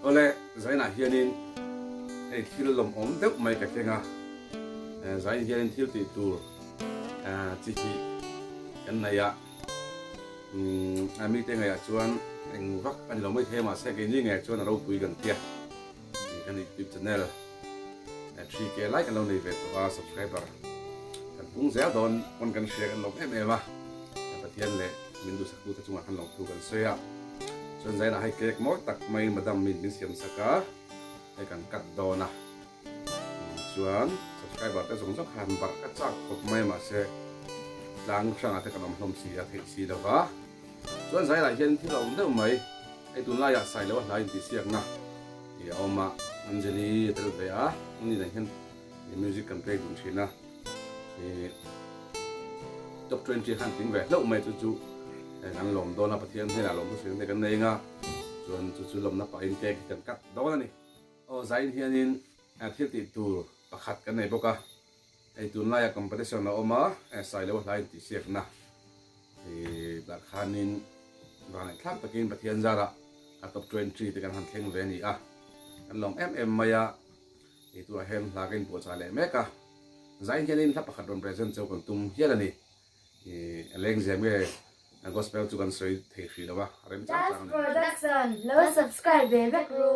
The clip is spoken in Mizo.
Awle, Zainah hianin hei thil lawmawm deuh mai ka keng a, Zain hianin thil tih tur chi hi kan nei a, a mite ngeiah chuan eng vak a ni lo maithei a, mahse keini ngeiah chuan a ropui kan tia kan YouTube channel 3K lai kan lo nei ve tawh a, subscriber kan pung zel dawn pawn kan hria kan lawm em em a, Pathian leh min duhsaktute chungah khan lawmthu kan sawi a, chuan Zainah hei cake mawi tak mai madam min min siam sak a, hei kan cut dawn a. Chuan subscriber te zawng zawng khan barh ka chak khawp mai mahse tlang hrangah te kan awm hlawm si a theih si lo va. Chuan zailah hian thil a awm deuh mai, hei tunlaiah Sailoa hla intihsiakna ih a awm a, Anjali a tel ve a, ani nen hian music kan play dun thin a, ih top 20 khan tling ve hlauh mai chu chu kan lawm dawn a, Pathian hnenah lawmthu sawi te kan nei anga chuan chu chu lawmna pahin cake hi kan cut dawn a ni. Aw zain hianin thil tih tur pakhat kan nei bawk a, hei tunlaia competition a awm a, Sailo hla intihsiakna tah khanin vangaihthlak takin Pathian zarah a top 20 te kan han thleng ve a ni a, kan lawm em em mai a, hei tunah hian hla ka inpuahchah leh mek a, zain hianin hla pakhat rawn present cheu kan tum hial a ni. A lengzem nge gospel chu kan sawi thei hrih lo a, a rem chang chang a ni. Production lo subscribe ve vek ru.